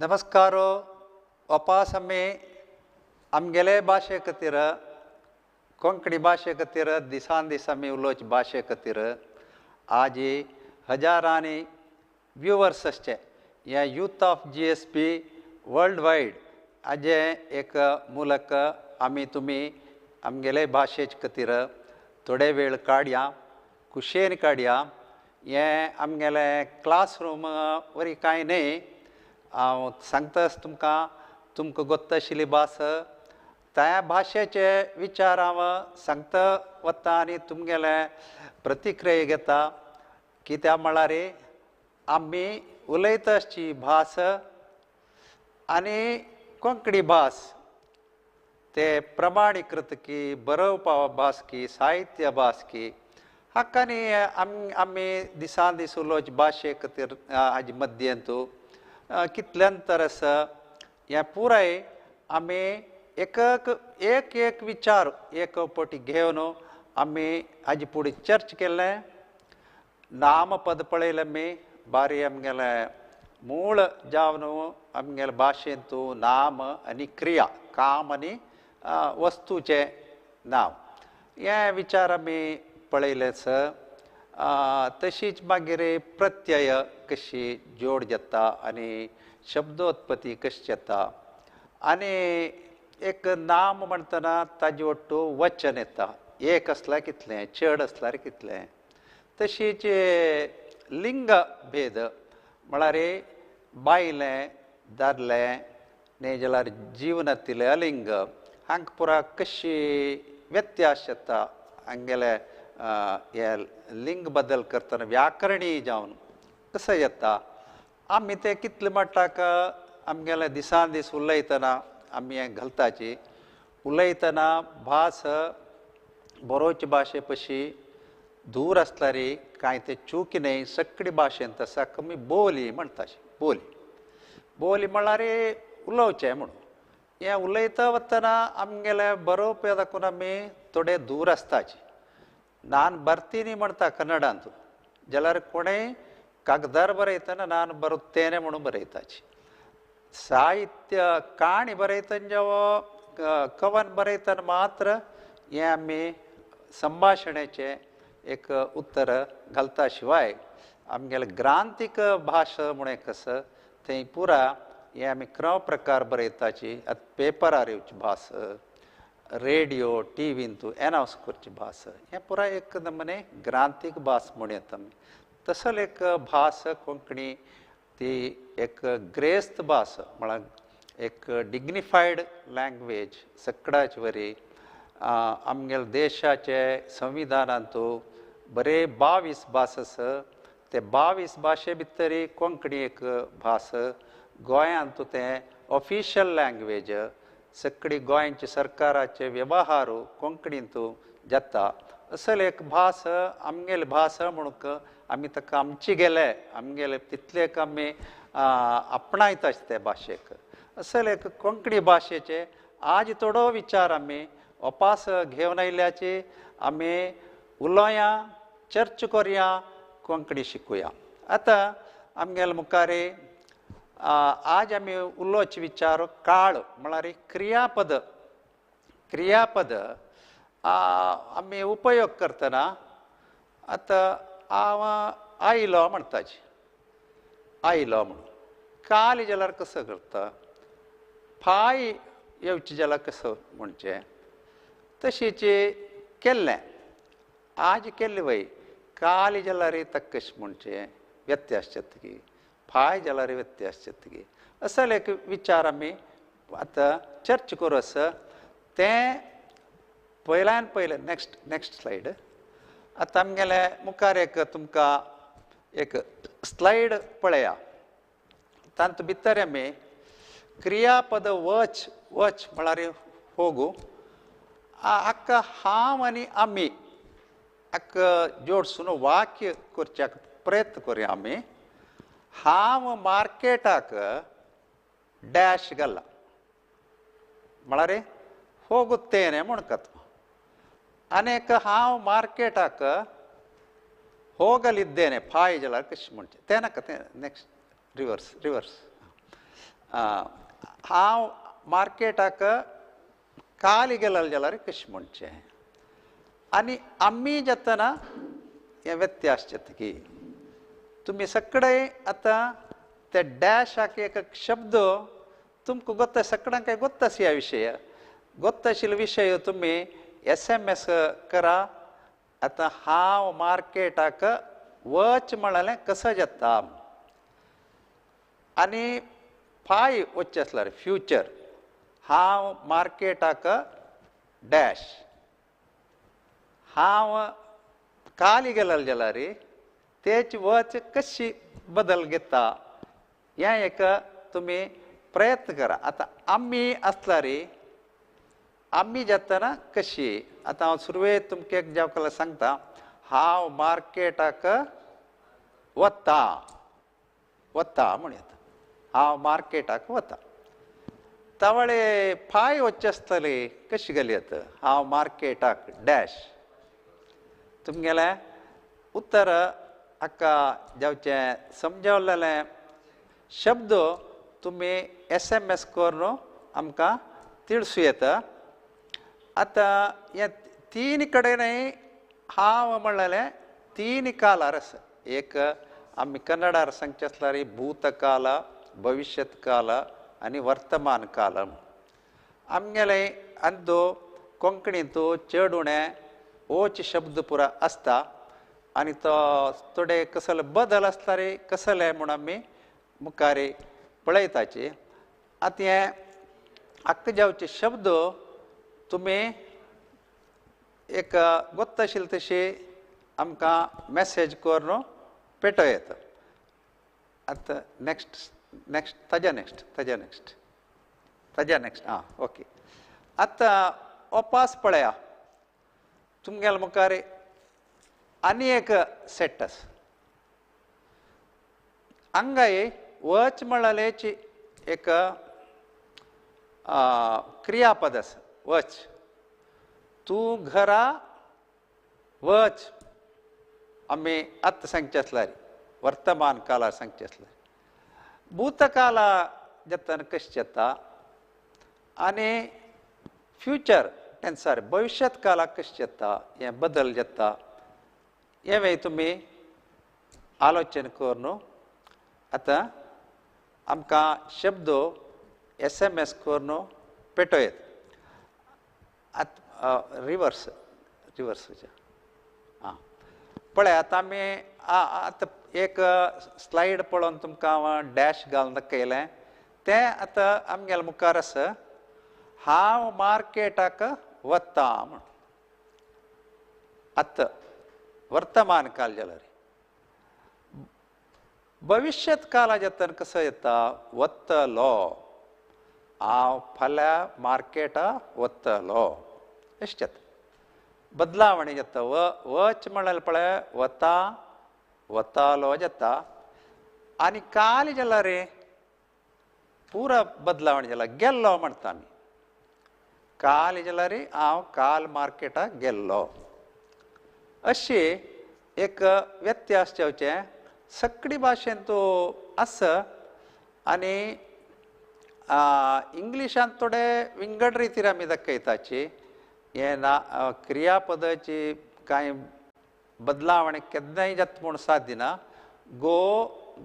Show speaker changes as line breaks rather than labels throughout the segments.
नमस्कार. वापास आमी आमगेले भाशे खातीर, कोंकणी भाशे खातीर, दिसान दीस आमी उलोवचे भाशे खातीर आज हजारांनी व्युवर्स आसचे हे youth of G S P world wide हाजें एक मुलक आमी तुमी आमगेले भाशेचे खातीर थोडे वेळ काडया, खुशयेन काडया. हें आमगेलें क्लासरूम वरी कांय न्हय. हांव सांगताच तुमकां, तुमकां गोत्त आशिल्ली भास, त्या भाशेचे विचार हांव सांगता वता आनी तुमगेले प्रतिक्रिया घेता. कित्याक म्हळ्यार आमी उलयता आसची भास आनी कोंकणी भास ते प्रमाणीकृत की बरोवपा भास की साहित्य भास की हाका न्ही आमी दिसान दीस उलोवचे भाशे खातीर हाजे मद्यंतू कितलें अंतर आसा हें पुराय आमी एक एक एक विचार एक पटी घेवन आमी हाजे फुडें चर्च केल्लें. नामपद पळयलें आमी, बारी आमगेलें मूळ जावन आमगेले भाशेंतू नाम आनी क्रिया, काम आनी वस्तूचें नांव, हे विचार आमी पळयलेच. तशीच मागीर प्रत्यय कशी जोड जाता आनी शब्दोत्पत्ती कशी जाता आनी एक नाम म्हणटना ताजे वट्टू वचन येता, एक आसल्यार कितलें, चड आसल्यार कितलें. तशीच लिंग भेद म्हळ्यार बायलें दादलें न्ही जाल्यार जिवनांतलें अलिंग हांकां पुरा कशी व्यत्यास येता हांगेले हे लिंग बदल करतना व्याकरणी जावन कसो येता. आमी तें कितले मट्टाक आमगेले दिसान दीस उलयतना आमी हें घालताची. उलयतना भास बरोवचे भाशे पशी दूर आसल्यार कांय तें चूक न्हय. सगळी भाशेंत आसा कमी बोली म्हणटाची. बोली बोली म्हळ्यार उलोवचें म्हणून. हें उलयता वतना आमगेले बरोवपी दाखोवन आमी थोडे दूर आसताची. नान बरतीनी म्हणटा कन्नडांतू जाल्यार कोणेय कागदार बरयतना नान बरोवतेने म्हणून बरयताची. साहित्य काणी बरयतना जेवा कवन बरयतना मात्र हें आमी संभाशणेचें एक उत्तर घालता. शिवाय आमगेले ग्रांथीक भाशा म्हूण एक आसा थंय पुरा हें आमी क्रम प्रकार बरयताची. आतां पेपरार येवची भास, रेडियो टिवींतू एनावंस करची भास, हें पुराय एक नमने ग्रांथीक भास म्हूण येता आमी. तसोच एक भास कोंकणी ती एक ग्रेस्त भास म्हळ्यार एक डिग्निफायड लँग्वेज सगळ्याच वरी. आमगेले देशाचे संविधानांतू बरे 22 भास आसा. ते 22 भाशे भितर कोंकणी एक भास. गोंयांतू तें ऑफिशियल लँग्वेज, सगळी गोंयचे सरकाराचे वेव्हार कोंकणींतू जाता. असले एक भास आमगेली भास म्हणून आमी ताका आमची गेले आमगेले तितलेक आमी आपणायता ते भाशेक. असले एक कोंकणी भाशेचे आज थोडो विचार आमी वापास घेवन आयिल्ल्याची आमी उलोवया, चर्च करुया, कोंकणी शिकुया. आतां आमगेले मुखार आज आमी उलोवचे विचार काळ म्हळ्यार क्रियापद. क्रियापद आमी उपयोग करतना आतां हांव आयलो म्हणटाची, आयलो म्हणून काल जाल्यार कसो करता, फाय येवचें जाल्यार कसो म्हणचें. तशीच केल्लें आज केल्लें वय काल जाल्यार ताका कशें म्हणचें, व्यत्यास जातकी, फाय जाल्यार व्यत्यास जातकी. असले एक विचार आमी आतां चर्च करूं आसा. तें पयल्यान पयलें नेक्स्ट नेक्स्ट स्लायड. आतां आमगेले मुखार एक तुमकां एक स्लायड पळया. तातूंत भितर आमी क्रियापद वच वच म्हळ्यार होगू हाका हांव आनी आमी हाका जोडसून वाक्य करच्याक प्रयत्न करुया आमी. हांव मार्केटाक डॅश घाला म्हळ्यार होगुत्तेने म्हणकत. आनीक हांव मार्केटाक होगलिद्देने फाय जाल्यार कशें म्हणचें तें नाका तें नेक्स्ट रिवर्स रिवर्स. हांव मार्केटाक काल गेलें जाल्यार कशें म्हणचें आनी आमी जातना हें व्यत्यास जातकी तुमी सगळे आतां ते डॅशाक एक शब्द तुमकां गोत्ता सगळ्यांक गोत्तास ह्या विशय गोत्त आशिल्लो विशय तुमी SMS करा. आतां हांव मार्केटाक वच म्हणलें कसो जाता आनी फाय वचचें आसल्यार फ्युचर हांव मार्केटाक डॅश हांव काली गेलें जाल्यार तेच वच कशी बदल घेता हें एक तुमी प्रयत्न करा. आतां आमी आसल्यार आमी जातना कशी आतां हांव सुरवेक तुमकां एक जावकला सांगता हांव मार्केटाक वता वता म्हण येता हांव मार्केटाक वता तवळे फाय वचचे आसतले कशी गेली येता हांव मार्केटाक डॅश तुमगेलें उत्तर हाका जावचें समजावलेलें शब्द तुमी SMS करून आमकां तिळसू येता. आतां हे तीन कडेन हांव म्हणलेलें तीन कालार आसा. एक आमी कन्नडार सांगचें आसल्यार भूतकाल भविश्यत काल आनी वर्तमान काल. आमगेलें अंदू कोंकणींत चड उणें ओच शब्द पुरा आसता आनी तो थोडे कसले बदल आसल्यार कसले म्हूण आमी मुखार पळयताची. आतां हें हक्क जावचे शब्द तुमी एक गोत्त आशिल्ले तशी आमकां मॅसेज करून पेटो येता. आतां नॅक्स्ट नॅक्स्ट ताज्या नॅक्स्ट ताज्या नॅक्स्ट ताज्या नॅक्स्ट आं ओके. आतां ओपास पळया तुमगेल्या मुखार आनी एक सेट आसा. हांगाय वच म्हणलेची एक क्रियापद आसा वच तूं घरा वच आमी आतां सांगचें आसल्यार वर्तमान काळार सांगचें आसल्यार भूतकाला जातना कशें जाता आनी फ्युचर टेन्सार भविश्यत काळाक कशें जाता हें बदल जाता हें तुमी आलोचन करून आतां आमकां शब्द SMS करून पेटो येता. आतां रिवर्स रिवर्स आं पळय आतां आमी आतां एक स्लायड पळोवन तुमकां हांव डॅश घालून दाखयलें तें आतां आमगेल्या मुखार आसा. हांव मार्केटाक वता म्हण आतां वर्तमान काल जाल्यार भविश्यत काळा जातना कसो येता वतलो हांव फाल्यां मार्केटा वतलो अशें जाता बदलावणी जाता. वच म्हणल्यार पळय वता वतालो जाता आनी काल जाल्यार पुरा बदलावणी जाल्या गेल्लो म्हणटा आमी काल जाल्यार हांव काल मार्केटाक गेल्लो अशें एक व्यत्यास जावचें सगळी भाशेन तो आसा. आनी इंग्लिशांत थोडे विंगड रितीर आमी दाखयताची हें ना क्रियापदाची कांय बदलावणी केन्नाय जाता म्हूण साथ दिना गो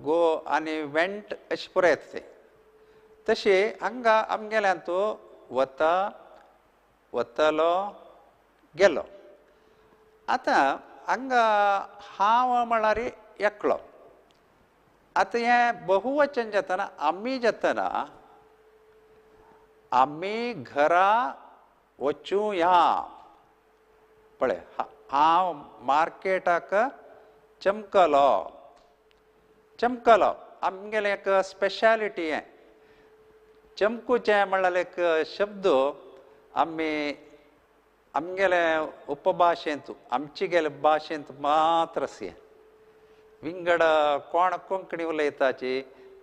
गो आनी वेंट अशें पुराय येता तें तशें हांगा आमगेल्यान तो वता वतलो गेलो. आतां हांगा हांव म्हळ्यार एकलो. आतां हें बहुवचन जातना आमी जातना आमी घरा वचुया पळय हांव मार्केटाक चमकलो चमकलो आमगेलें एक स्पेशालिटी हें चमकुचें म्हणल्यार एक शब्द आमी आमगेले उपभाशेंत आमचे गेले भाशेंत मात्र आसा. विंगड कोण कोंकणी उलयताची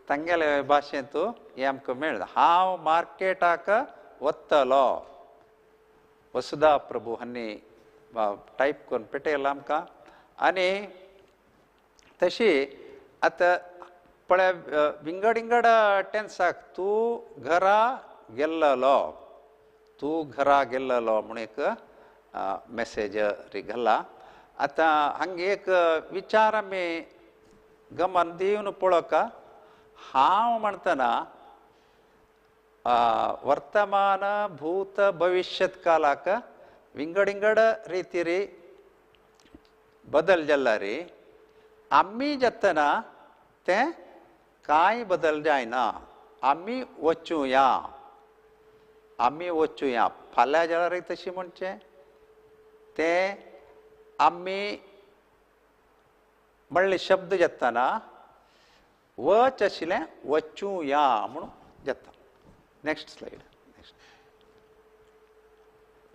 तांगेले भाशेंत हें आमकां मेळना. हांव मार्केटाक वतलो वसुधा प्रभू हांणी टायप करून पेटयला आमकां. आनी तशी आतां पळय विंगड विंगड टेन्साक तूं घरा गेल्लो, तूं घरा गेल्लो म्हूण एक मॅसेज घाला. आतां हांगा एक विचार आमी गमन दिवन पळोवका. हांव म्हणटना वर्तमान भूत भविश्यत कालाक विंगड विंगड रितीरी बदल जाल्ला रे. आमी जातना तें कांय बदल जायना. आमी वचुया, आमी वचुया फाल्यां जाल्यार तशी म्हणचें तें आमी म्हणले शब्द जातना वच आशिल्लें वचुया म्हणून जाता. Next slide. Next.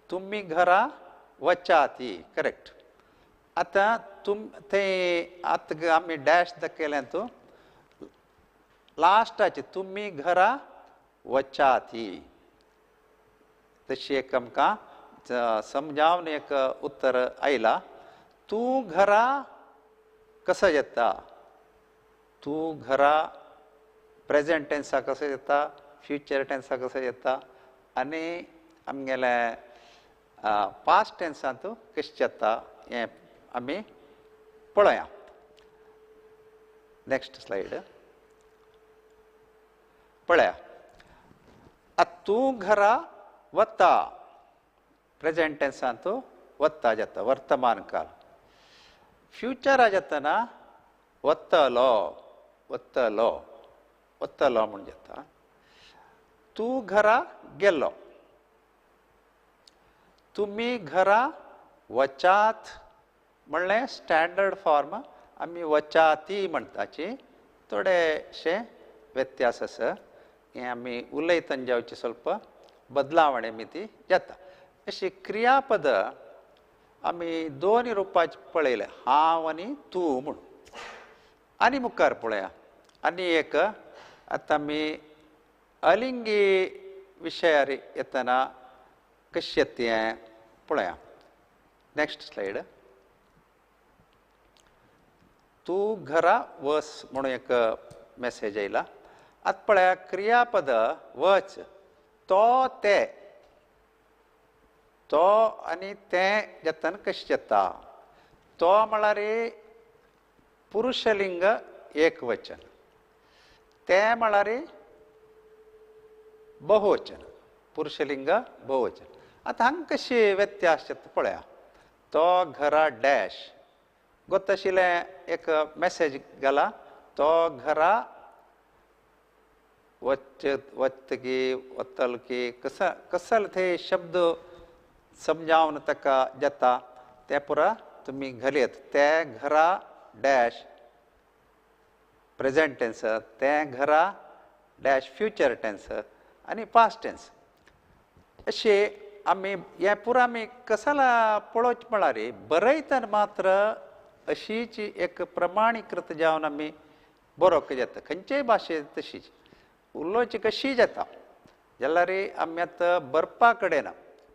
तुमी घरा वचाती, करेक्ट. आतां तुम थंय आतां आमी डॅश दाखयलें तूं लास्टाचे तुमी घरा वचाती तशी एक आमकां समजावन एक उत्तर आयलां. तूं घरा कसो येता, तूं घरा प्रेजेंट टेन्सा कसो येता, फ्युचर टेन्सा कसो येता आनी आमगेले पास्ट टेन्सांत कशें जाता हें आमी पळोवया. नेक्स्ट स्लायड पळया. आतां तूं घरा वता प्रेजेंट टेन्सांत वता जाता वर्तमान काल. फ्युचरा जातना वतलो, वतलो, वतलो म्हूण जाता. तूं घरा गेलो, तुमी घरा वचात म्हणलें स्टँडर्ड फॉर्म आमी वचाती म्हणटाची थोडेशे व्यत्यास आसा. हें आमी उलयतना जावचे स्वल्प बदलावणे आमी ती जाता. अशी क्रियापद आमी दोन रुपाचे पळयलें, हांव आनी तूं म्हूण. आनी मुखार पळया आनी एक आतां आमी अलिंगी विशयार येतना कशें तें पळया. Next slide. तूं घरा वच म्हणून एक मॅसेज आयला. आतां पळया क्रियापद वच, तो ते, तो आनी तें जातना कशें जाता. तो म्हळ्यार पुरुशलिंग एकवचन, तें म्हळ्यार बहुवचन, पुरुशलिंग बहुवचन. आतां हांगा कशी व्यत्यास जाता पळया. तो घरा डॅश गोत आशिल्लें एक मॅसेज घाला. तो घरा वच वचतकी वतल की कस कसल ते शब्द समजावन ताका जाता तें पुरा तुमी घालयत. ते घरा डॅश प्रेजेंट टेन्स, ते घरा डॅश फ्युचर टेन्स आनी पास्ट टेन्स. अशें आमी हें पुरा आमी कसाला पळोवचें म्हळ्यार बरयतना मात्र अशीच एक प्रमाणीकृत जावन आमी बरोवंक जाता. खंयचेय भाशेंत तशीच उलोवची कशी जाता जाल्यार आमी आतां बरपा कडेन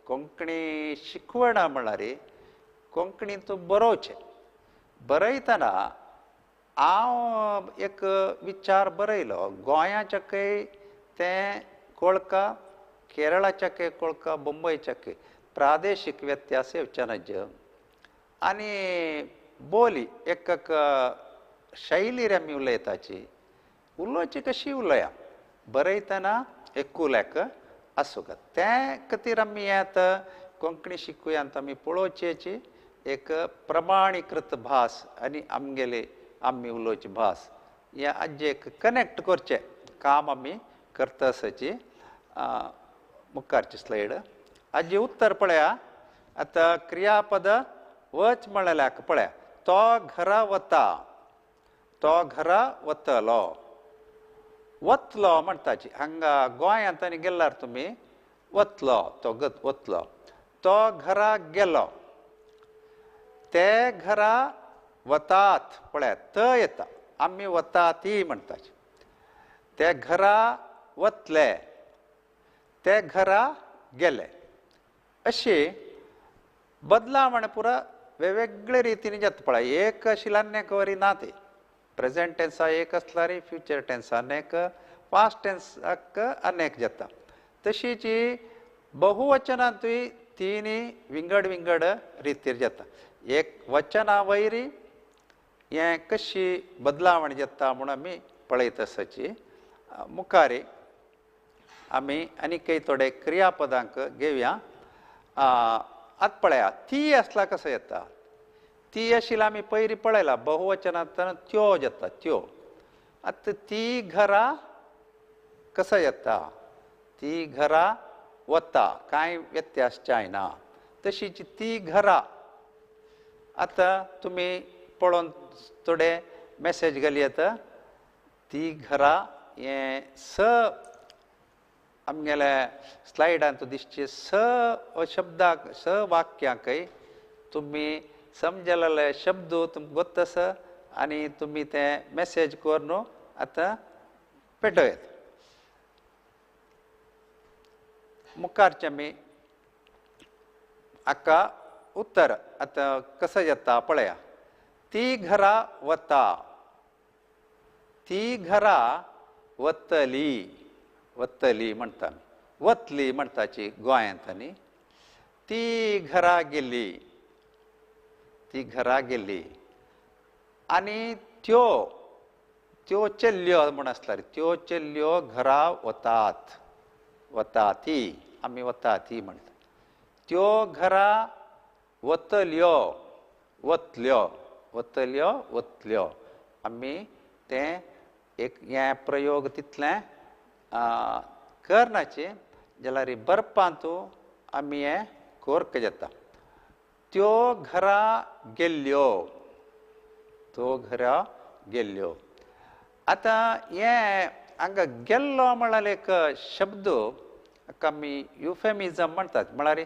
कोंकणी शिकवणा म्हळ्यार कोंकणी तूं बरोवचें. बरयतना हांव एक विचार बरयलो, गोंयाच्याकय तें कोळका, केरळाच्याकय कोळका, मुंबयच्याकय प्रादेशीक व्यत्यास येवचे नज आनी बोली एक शैलीर आमी उलयताची उलोवची कशी उलया बरयतना एकूलेक आसूंक ते खातीर आमी आतां कोंकणी शिकुया आमी पळोवचेची एक प्रमाणीकृत भास आनी आमगेली आमी उलोवची भास हे आजे एक कनेक्ट करचें काम आमी करता आसाची. मुखारची स्लायड. आजी उत्तर पळया. आतां क्रियापद वच म्हणल्याक पळया. तो घरा वता, तो घरा वतलो, वतलो म्हणटाची हांगा गोंयांत आनी गेल्यार तुमी वतलो, तो गत वतलो. तो घरा गेलो, ते घरा वतात पळया त येता आमी वता ती म्हणटाची. ते घरा वतले, ते घरा गेले. अशी बदलावण पुरा वेगवेगळे रितीन जाता पळय. एक शिलान्याक वरी ना ते प्रेजेंट टेन्सा एक आसल्यार फ्युचर टेन्सा अनेक, पास्ट टेन्साक अनेक जाता. तशीच बहुवचनांतूय तिनूय विंगड विंगड रितीर जाता. एक वचना वयरी हें कशी बदलावण जाता म्हूण आमी पळयत आसाची. मुखार आमी आनीकय थोडे क्रियापदांक घेवया. आतां पळया ती आसल्यार कसो येता. ती आशिल्ल्या आमी पयलीं पळयला बहुवचनांतल्यान त्यो जाता त्यो. आतां ती घरा कसो येता, ती घरा वता, कांय व्यत्यास जायना. तशीच ती घरा आतां तुमी पळोवन थोडे मॅसेज घाली येता. ती घरा हें स आमगेल्या स्लायडांत दिसचे स शब्दाक स वाक्यांकय तुमी समजलेले शब्द तुमकां गोत्त आसा आनी तुमी ते मॅसेज करून आतां पेटोवयात. मुखारचें आमी हाका उत्तर आतां कसो येता पळया. ती घरा वता, ती घरा वतली, वतली म्हणटा, वतली म्हणटाची गोंयांत. आनी ती घरा गेली, ती घरा गेली. आनी त्यो त्यो चेल्ल्यो म्हूण आसल्यार त्यो चेल्ल्यो घरा वतात, वता ती, आमी वता ती म्हणटा. त्यो घरा वतल्यो, वतल्यो, वतल्यो, वतल्यो. आमी तें एक हें प्रयोग तितलें करनाचे जाल्यार बरपांतू आमी हें कोर्क जाता. त्यो घरा गेल्ल्यो, त्यो घरा गेल्ल्यो. आतां हें हांगा गेल्लो म्हळ्यार एक शब्द हाका आमी युफेमिजम म्हणटात. म्हळ्यार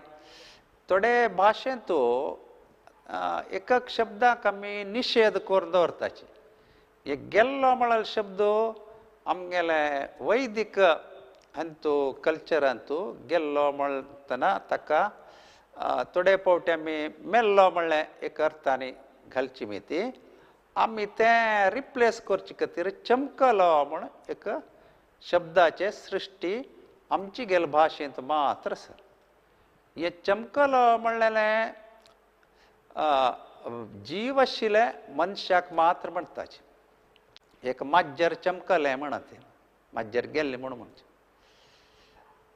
थोडे भाशेंत एकक शब्दाक आमी निशेध करून दवरताची. हे गेल्लो म्हळ्यार शब्द आमगेले वैदीक अंतू कल्चरांतू गेल्लो म्हणटना ताका थोडे फावटी आमी मेल्लो म्हणलें एक अर्थांनी घालची मी ती आमी तें रिप्लेस करचे खातीर चमकलो म्हूण एक शब्दाचे सृश्टी आमची गेल भाशेंत मात्र आसा. हें चमकलो म्हणलें जीव आशिल्लें मनशाक मात्र म्हणटाचे. एक माज्जर चमकलें म्हणत, माज्जर गेल्लें म्हूण म्हणचें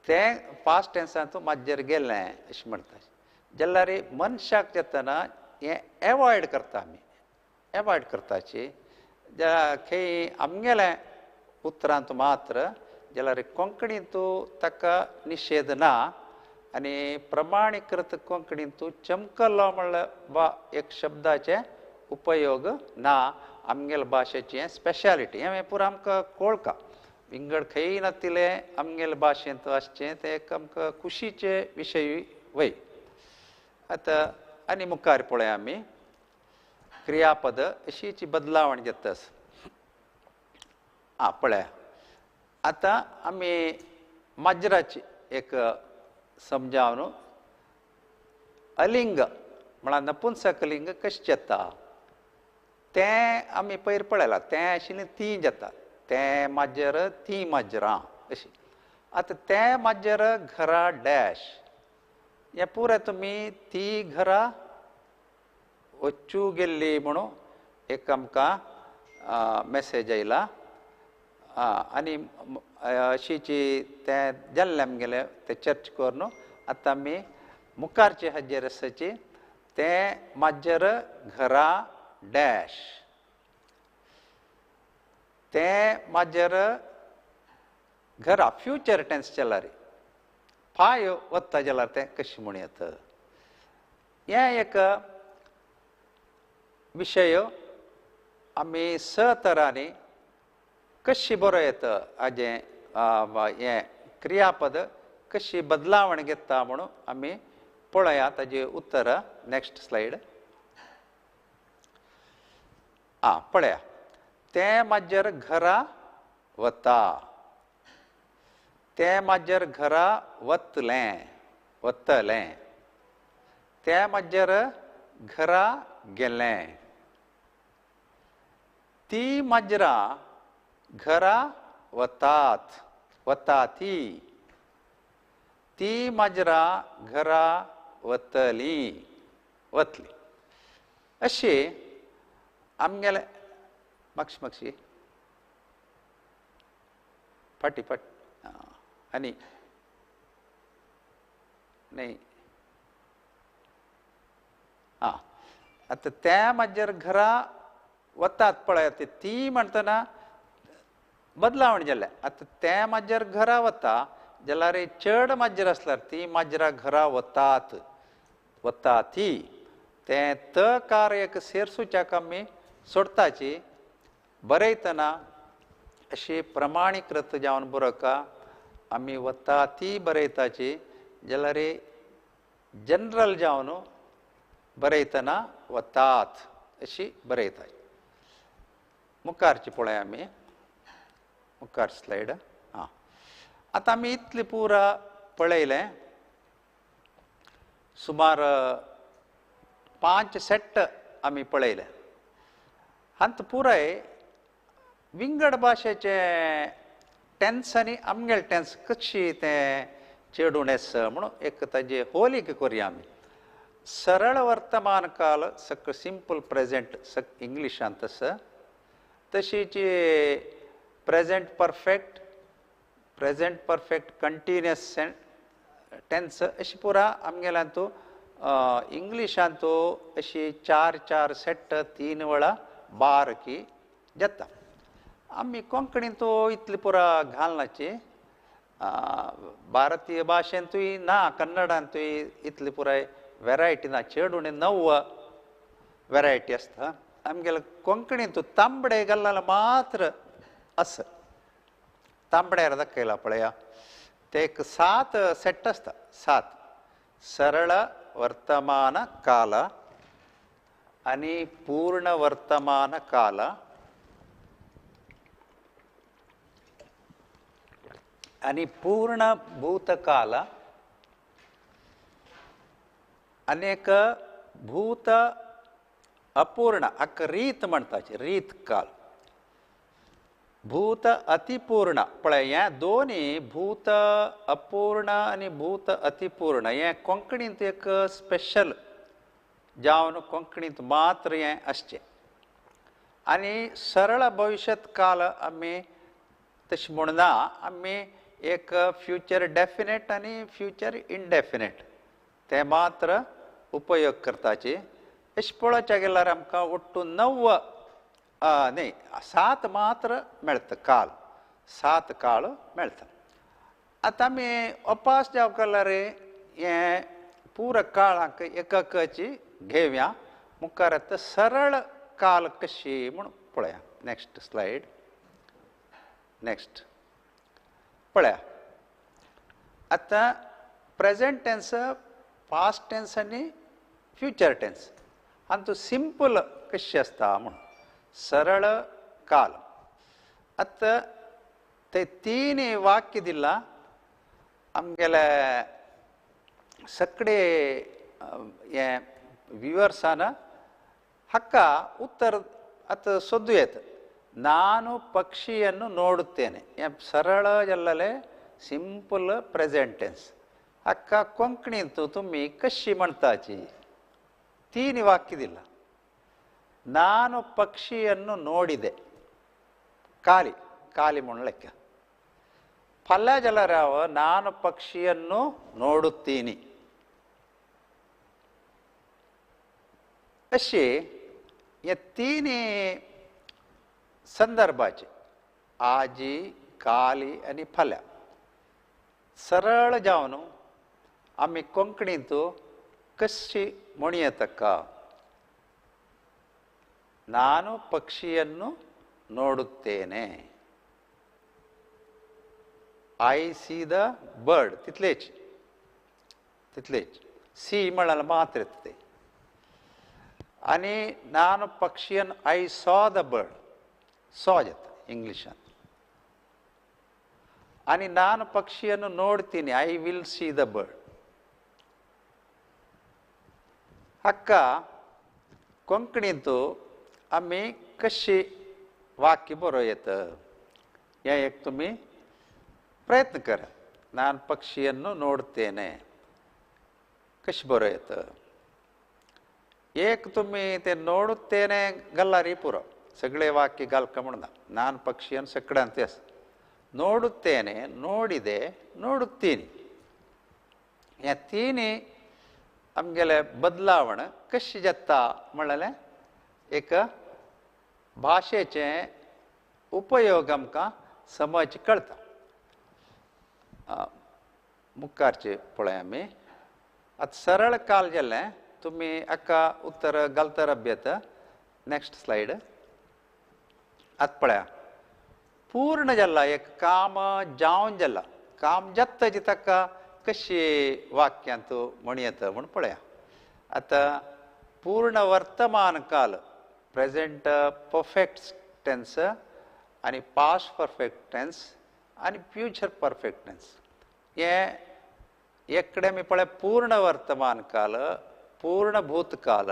तें पास्ट टेन्सांत माज्जर गेल्लें अशें म्हणटा. जाल्यार मनशाक जातना हें एवॉयड करता आमी, एवॉयड करताची खंय आमगेलें उतरांत मात्र. जाल्यार कोंकणींत ताका निशेध ना आनी प्रमाणीकृत कोंकणींत चमकलो म्हणल्यार वा एक शब्दाचें उपयोग ना. आमगेले भाशेची हें स्पेशालिटी हें पुरो आमकां कळका. विंगड खंय नातिल्लें आमगेले भाशेंत आसचें तें एक आमकां खुशीचे विशय वय. आतां आनी मुखार पळया आमी क्रियापद अशीची बदलावण जाता. आं पळया आतां आमी माजराची एक समजावन अलिंग म्हळ्यार नपुंसकलिंग कशें जाता तें आमी पयर पळयलां. तें आशिल्लें तीं जाता, तें माजर, तीं माजरां अशीं. आतां तें माजर घरा डॅश हें पुराय तुमी ती घरा वच्चू गेल्ली म्हणून एक आमकां मॅसेज आयला. आनी अशीची तें जाल्लें आमगेलें तें चर्च करून आतां आमी मुखारचे हाजेर आसाची तें माजर घरा डॅश, तें माजर घरा फ्युचर टेन्स जाल्यार फाय वता जाल्यार तें कशें म्हूण येता. हें एक विशय आमी स तरांनी कशी बरो येता हाजें हें क्रियापद कशी बदलावण घेता म्हणून आमी पळया ताजी उत्तरां. Next slide. आं पळया तें माजर घरा वता, तें माजर घरा वतलें, वतलें, तें माजर घरा गेलें, ती माजरां घरा वतात वताती, ती माजरां घरा वतली वतली. अशी आमगेले मागशी मागशी फाटी फाट आनी न्ही आं आतां त्या माजर घरा वतात पळय ती म्हणटना बदलावण जालें. आतां तें माजर घरा वता जाल्यार चड माजर आसल्यार ती माजरां घरा वतात वता ती तें त कार एक सेरसुच्याक आमी सोडताची. बरयतना अशी प्रमाणीकृत जावन बरोवका आमी वता ती बरयताची जाल्यार जनरल जावन बरयतना वतात अशी बरयताची. मुखारची पळय आमी मुखार स्लायड. आं आतां आमी इतली पुरा पळयलें, सुमार 5 सेट आमी पळयले. हांत पुराय विंगड भाशेचे टेन्स आनी आमगेले टेन्स कशी तें चेडूण एस म्हणून एक ताजे होलीक करुया आमी. सरळ वर्तमान काल सक सिंपल प्रेजेंट सक इंग्लिशांत आसा, तशीच present perfect, present perfect continuous tense अशी पुरा आमगेल्यांतू इंग्लिशांतू अशी 4 4 सेट 3 वेळा बारकी जाता. आमी कोंकणींतू इतली पुरा घालनाची, भारतीय भाशेंतूय ना, कन्नडांतूय इतली पुराय वेरायटी ना, चड उणें 9 वेरायटी आसता. आमगेले कोंकणींतू तांबडे घालनाल्या मात्र आसा, तांबड्यार दाखयला पळया ते एक 7 सेट आसता. 7 सरळ वर्तमान काल आनी पूर्ण वर्तमान काल आनी पूर्ण भूतकाल आनी एक भूत अपूर्ण हाका रीत म्हणटाची, रीत काल. भूत अतिपूर्ण पळय हें दोनी भूत अपूर्ण आनी भूत अतिपूर्ण हें कोंकणींत एक स्पेशल जावन कोंकणींत मात्र हें आसचें. आनी सरळ भविश्यत काल आमी तशें म्हणना, आमी एक फ्युचर डेफिनेट आनी फ्युचर इनडेफिनेट तें मात्र उपयोग करताची. अशें पळोवच्या गेल्यार आमकां ಒಟ್ಟು 9 न्ही 7 मात्र मेळटा काल, 7 काळ मेळटा. आतां आमी अपास जावंक जाल्यार हें पुरा काळाक एकाची घेवया. मुखार आतां सरळ काल कशी म्हूण पळया. नेक्स्ट स्लायड, नेक्स्ट पळया. आतां प्रेजेंट टेन्स, पास्ट टेन्स आनी फ्युचर टेन्स हातूंत सिंपल कशी आसता म्हूण सरळ काल. आतां ते 3 वाक्य दिलां आमगेले सगळे हें व्युवर्सान हाका उत्तर आतां सोदू येता. ನಾನು ಪಕ್ಷಿಯನ್ನು ನೋಡುತ್ತೇನೆ हें सरळ जाल्लें सिंपल प्रेजेंट टेन्स. हाका कोंकणींत तुमी कशी म्हणटाची? 3 वाक्य दिलां. ನಾನು ಪಕ್ಷಿಯನ್ನು ನೋಡಿದೆ, ಖಾಲಿ ಖಾಲಿ म्हूण ಲೆಕ್ಕ. फाल्यां जाल्यार हांव ನಾನು ಪಕ್ಷಿಯನ್ನು ನೋಡುತ್ತೀನಿ अशी हे 3 संदर्भाचे आजी काली आनी फाल्यां सरळ जावन आमी कोंकणींत कशी म्हणयेता का? ನಾನು ಪಕ್ಷಿಯನ್ನು ನೋಡುತ್ತೇನೆ, I see the bird, तितलेच तितलेच सी म्हळ्यार मात्र येता ते. आनी ನಾನು ಪಕ್ಷಿಯನ್ನು I saw the bird, saw जाता इंग्लिशांत. आनी ನಾನು ಪಕ್ಷಿಯನ್ನು ನೋಡ್ತೀನಿ, I will see the bird. हाका कोंकणींत आमी कशी वाक्य बरोवं हें एक तुमी प्रयत्न करा. ನಾನು ಪಕ್ಷಿಯನ್ನು ನೋಡ್ತೇನೆ कशें बरोवं एक तुमी ते ನೋಡುತ್ತೇನೆ गल्लारी पुरो सगळे वाक्य घालका म्हणना. ನಾನು ಪಕ್ಷಿಯನ್ನು ಸಕ್ಕಡಂತೆ ನೋಡುತ್ತೇನೆ, ನೋಡಿದೆ, ನೋಡುತ್ತೀನಿ ह्या तिनी आमगेले बदलावण कशें जाता म्हणलें एक भाशेचें उपयोग आमकां समज कळटा. मुखारचें पळय आमी आतां सरळ काल जालें तुमी हाका उत्तर घालता अभ्यत. Next slide. आतां पळया पूर्ण जाला एक काम जावन जाला काम जाता ताका कशी वाक्यांत म्हणयेत म्हूण पळया. आतां पूर्ण वर्तमान काल प्रेजेंट परफेक्ट टेन्स आनी पास्ट परफेक्ट टेन्स आनी फ्युचर परफेक्ट टेन्स हें एकडे आमी पळय पूर्ण वर्तमान काल, पूर्ण भूतकाल,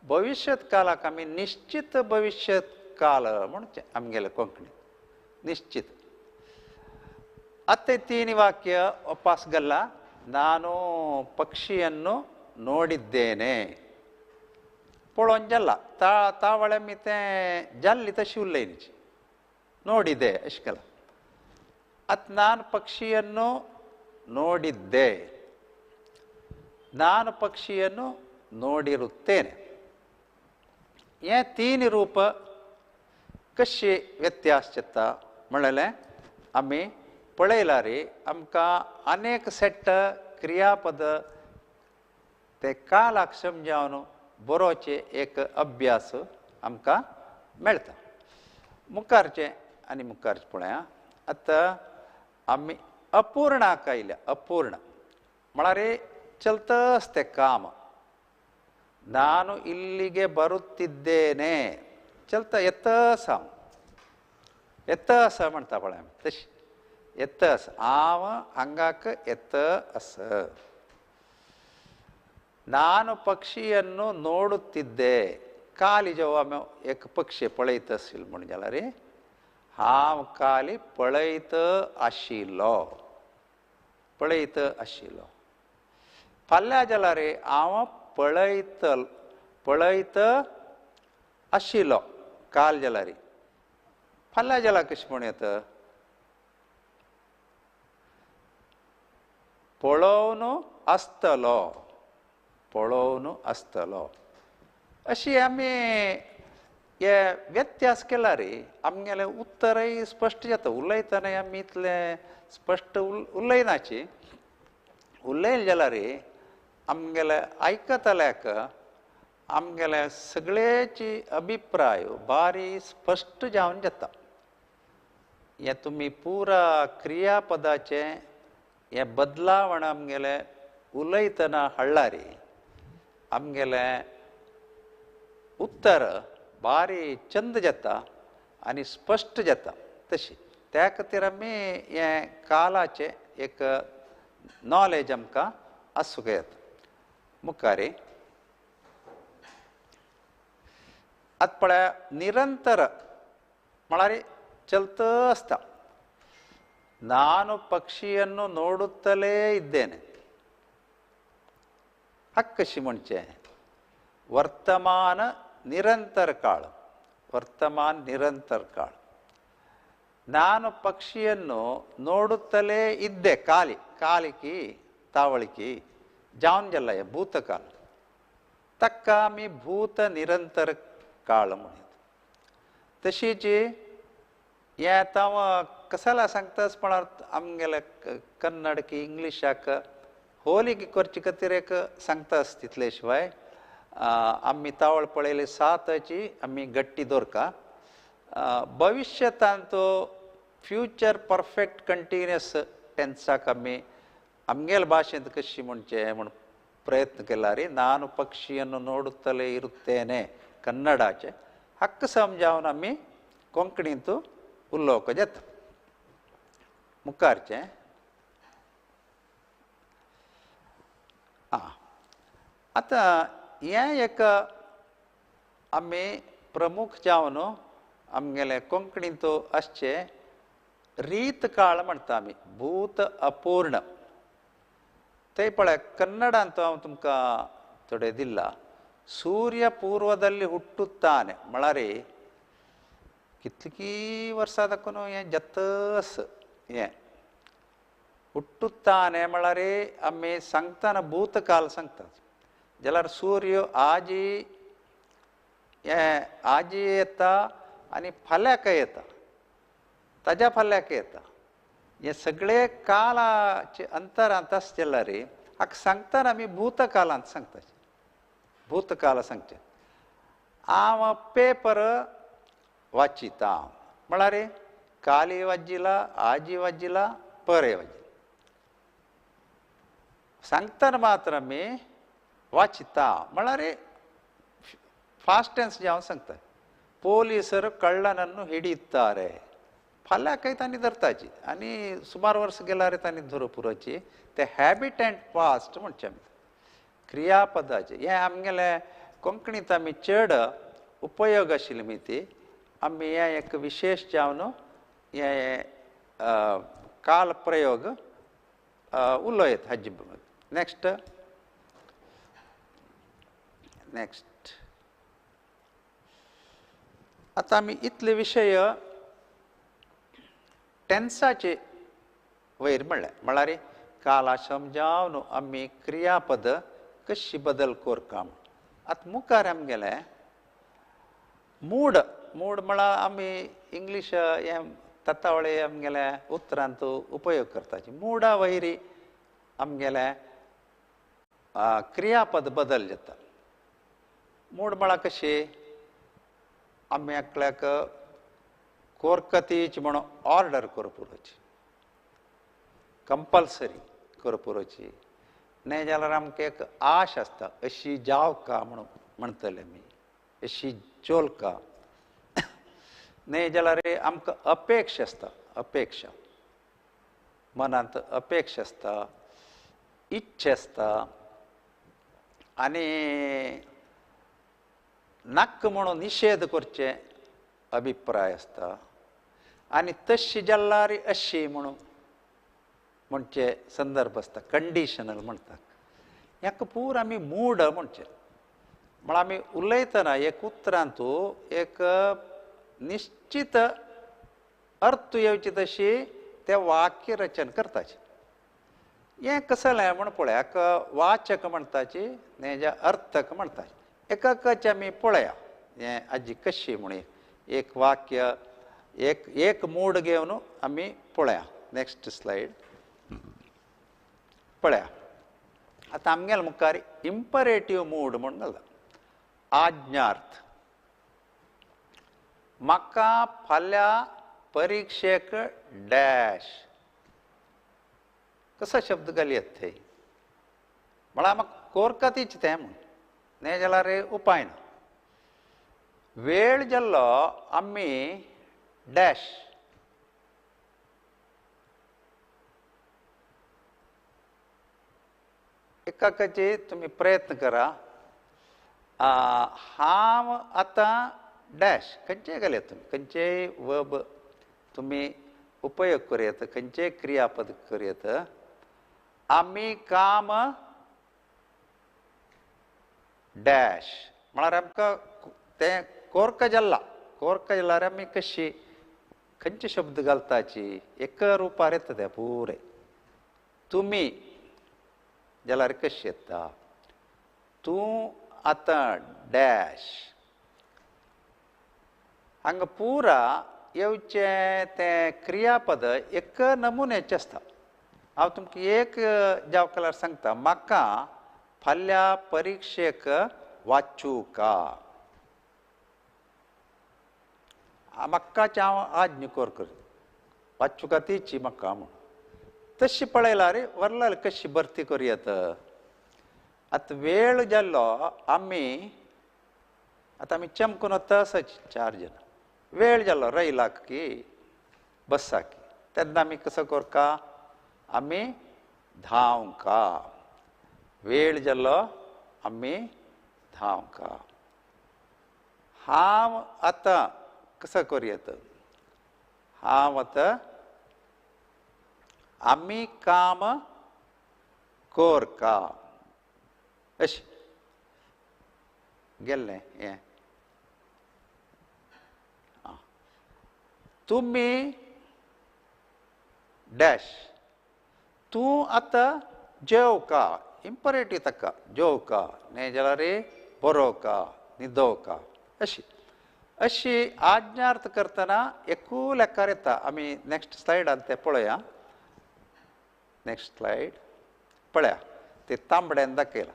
भविश्यत कालाक आमी निश्चित भविश्यत काल म्हणचे आमगेले कोंकणी निश्चित. ಅತ್ತೆ ತೀನಿ ವಾಕ್ಯ ವಾಪಸ್ ಗಲ್ಲ ನಾನು ಪಕ್ಷಿಯನ್ನು ನೋಡಿದ್ದೇನೆ ಪೊಳೊಂಜಲ್ಲ ತಾವಳೆ ಮಿತೆ ಜಲ್ಲಿ ತಶಿ ಉಲ್ಲೈನಿಚಿ ನೋಡಿದೆ ಅಷ್ಕಲ. ಅತ್ ನಾನು ಪಕ್ಷಿಯನ್ನು ನೋಡಿದ್ದೆ, ನಾನು ಪಕ್ಷಿಯನ್ನು ನೋಡಿರುತ್ತೇನೆ. ಏ ತೀನಿ ರೂಪ कशी व्यत्यास जाता म्हणलें आमी पळयलां रे. आमकां अनेक सेट क्रियापद ते कालाक समजावन बरोवचें एक अभ्यास आमकां मेळटा. मुखारचें आनी मुखारचें पळया. आतां आमी अपूर्णाक आयल्या. अपूर्ण म्हळ्यार चलतस तें काम. ನಾನು ಇಲ್ಲಿಗೆ ಬರುತ್ತಿದ್ದೇನೆ ಚಲ್ತ ಎತ್ತಸ ಎತ್ತಸ म्हणटा पळय आमी तशी ಎತ್ತಸ್ ಆವ ಹಂಗಾಕ ಎತ್ತ ಅಸ. ನಾನು ಪಕ್ಷಿಯನ್ನು ನೋಡುತ್ತಿದ್ದೆ ಕಾಲಿ ಜವ एक पक्षी पळयत आशिल्लो म्हूण जाल्यार हांव काली पळयत आशिल्लो पळयत आशिल्लो. फाल्यां जाल्यार हांव पळयत पळयत आशिल्लो काल जाल्यार. फाल्यां जाल्यार कशें म्हण येता पळोवन आसतलो पळोवन आसतलो. अशी आमी हे व्यत्यास केला रे आमगेलें उत्तरय स्पश्ट जाता. उलयतनाय आमी इतलें स्पश्ट उलयनाची उलयलें जाल्यार रे आमगेले आयकतल्याक आमगेले सगळ्याची अभिप्राय बारी स्पश्ट जावन जाता. हें तुमी पुरा क्रियापदाचें हें बदलावण आमगेलें उलयतना हाडला रे आमगेलें उत्तर बारी चंद जाता आनी स्पश्ट जाता. तशी त्या खातीर आमी हें कालाचें एक नॉलेज आमकां आसूंक येता. मुखार आतां पळया निरंतर म्हळ्यार चलत आसता. ನಾನು ಪಕ್ಷಿಯನ್ನು ನೋಡುತ್ತಲೇ ಇದ್ದೇನೆ ಹಕ್ಕಶಿ ಮುಂಚೆ ವರ್ತಮಾನ ನಿರಂತರ ಕಾಳ ವರ್ತಮಾನ ನಿರಂತರ ಕಾಳ. ನಾನು ಪಕ್ಷಿಯನ್ನು ನೋಡುತ್ತಲೇ ಇದ್ದೆ ಕಾಲಿ ಕಾಲಿಕಿ ತಾವಳಿಕಿ ಜಾವನ್ ಜಲ್ಲಯ ಭೂತಕಾಲ ತಕ್ಕಾಮಿ ಭೂತ ನಿರಂತರ काळ म्हणून. तशीच हें आतां कसाला सांगताच पण आमगेले कन्नड की इंग्लिशाक होलिके करचे खातीर एक सांगताच तितले शिवाय आमी तावळ पळयली साताची आमी गट्टी दवरका. भविश्यतांत फ्युचर परफेक्ट कंटिन्युअस टेन्साक आमी आमगेले भाशेंत कशी म्हणचें म्हूण ಪ್ರಯತ್ನ केला ನಾನು ಪಕ್ಷಿಯನ್ನು ನೋಡುತ್ತಲೇ ಇರುತ್ತೇನೆ ಕನ್ನಡಾಚೆ ಹಕ್ಕು समजावन आमी कोंकणींत उलोवंक जाता. मुखारचें आं आतां हें एक आमी प्रमुख जावन आमगेले कोंकणींत आसचें रीत काळ म्हणटा आमी, भूत अपूर्ण. थंय पळय कन्नडांत हांव तुमकां थोडे दिला. सूर्य पूर्वದಲ್ಲಿ ಹುಟ್ಟುತ್ತಾನೆ म्हळ्यार कितलीं वर्सां दाखोवन हें जत्तस हें ಹುಟ್ಟುತ್ತಾನೆ म्हळ्यार आमी सांगतना भूतकाल सांगतात. जाल्यार सूर्य आजी हें आजी येता आनी फाल्यांकय येता, ताज्या फाल्यांक येता. हे सगळे कालाचे अंतरांत आसचे जाल्यार हाका सांगतना आमी भूतकालांत सांगता, भूतकाल सांगचें. हांव पेपर वाचिता म्हळ्यार काली वाजिला, आजी वाजिला, परे वाजिला. सांगतना मात्र आमी वाचिता म्हळ्यार फास्ट टेन्स जे हांव सांगता. ಪೊಲೀಸರು ಕಳ್ಳನನ್ನು ಹಿಡಿಯುತ್ತಾರೆ. फाल्यांकय तांणी धरताची आनी सुमार वर्स गेल्यार तांणी धरूं पुरोची. ते हॅबिट अँड पास्ट म्हणचें आमी क्रियापदाचें. हें आमगेलें कोंकणींत आमी चड उपयोग आशिल्ली न्ही ती आमी हें एक विशेश जावन हें काल प्रयोग उलोयत हाजे. नेक्स्ट नेक्स्ट आतां आमी इतले विशय टेन्साचे वयर म्हणलें. म्हळ्यार काला समजावन आमी क्रियापद कशी बदल करता. आतां मुखार आमगेलें मूड. मूड म्हळ्यार आमी इंग्लीश हें तत्तावळे आमगेले उतरांत उपयोग करताची. मुडा वयरी आमगेलें क्रियापद बदल जाता. मूड म्हळ्यार कशी आमी एकल्याक कोरकतीच म्हणून ऑर्डर करपुरोची, कंपल्सरी करपुरोची. न्हय जाल्यार आमकां एक आश आसता, अशी जावका म्हणून म्हणटले आमी, अशी चोलका. न्हय जाल्यार आमकां अपेक्षा आसता, अपेक्षा मनांत अपेक्षा आसता, इच्छा आसता. आनी नाक्क म्हणून निशेध करचें अभिप्राय आसता. आनी तशी जाल्यार अशी म्हणून म्हणचे संदर्भ आसता, कंडिशनल म्हणटात. हाका पूर आमी मूड म्हणचें. म्हळ्यार आमी उलयतना एक उतरांत एक निश्चित अर्थ येवची तशी ते वाक्य रचन करताचे. हें कसलें म्हूण पळया, वाचक म्हणटाची न्हय अर्थक म्हणटाचे. एकाकाचे आमी पळया हें आजी कशी म्हूण एक वाक्य एक एक मूड घेवन आमी पळया. नेक्स्ट स्लायड पळया. आतां आमगेले मुखार इम्परेटीव मूड म्हूण घाला. आज्ञार्थ. म्हाका फाल्यां परिक्षेक डॅश कसो शब्द घालयत थंय म्हळ्यार म्हाका कोरकतीच तें म्हूण, न्हय जाल्यार उपाय ना. वेळ जाल्लो आमी डॅश एकाकाचे तुमी प्रयत्न करा. हांव आतां डॅश खंयचेय घालयात तुमी, खंयचेय वर्ब तुमी उपयोग करूं येता, खंयचेय क्रियापद करूं येता. आमी काम डॅश म्हळ्यार आमकां तें कोरका जाल्ला, कोरका जाल्यार आमी कशी खंयचे शब्द घालताची एका रुपार येता तें पुरें. तुमी जाल्यार कशी येता, तूं आतां डॅश. हांगा पुरा येवचें तें क्रियापद एक नमुन्याचें आसता. हांव तुमकां एक जाव कलर सांगता. म्हाका फाल्यां परिक्षेक वाचूका. म्हाकाच हांव आज्ञ कोर कर वाचूका तिची म्हाका म्हूण. तशी पळयल्यार वरलाल कशी भरती करूं येता. आतां वेळ जाल्लो आमी आतां आमी चमकून वता आसाची चार जाणां. वेळ जालो रैलाक की बसाक तेन्ना आमी कसो करका, आमी धांवका. वेळ जालो आमी धांवका. हांव आतां कसो करूं येत? हांव आतां आमी काम कोरका अशें गेल्लें हें. तुमी डॅश तूं आतां जेवका, इम्परेटीव ताका, जेवका न्ही जाल्यार बरोवका न्हिदोवका अशी अशी आज्ञार्थ करतना एकू लेखार येता. आमी नेक्स्ट स्लायडान तें पळोवया. नेक्स्ट स्लायड पळया, ते तांबड्यान दाखयलां.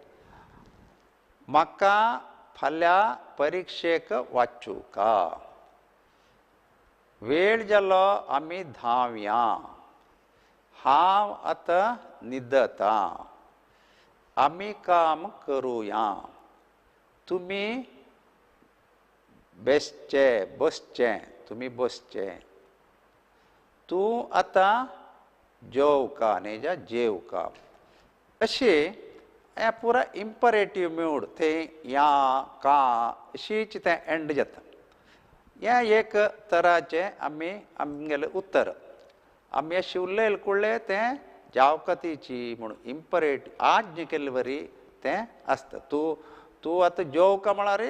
म्हाका फाल्यां परिक्षेक वाचूका, वेळ जालो आमी धांवया, हांव आतां न्हिदतां, आमी काम करुया, तुमी बेसचे बसचें, तुमी बसचें, तूं आतां जेवका न्ही जा जेवका. अशें हें पुरा इम्परेटीव मूड थंय या का अशीच तें एंड जाता. हें एक तराचें आमी आमगेलें उत्तर आमी अशें उलयलें कुळ्ळें तें जावकातीची म्हूण इम्परेट आज्ञ केल्ले वरी तें आसता. तूं तूं आतां जेवका म्हळ्यार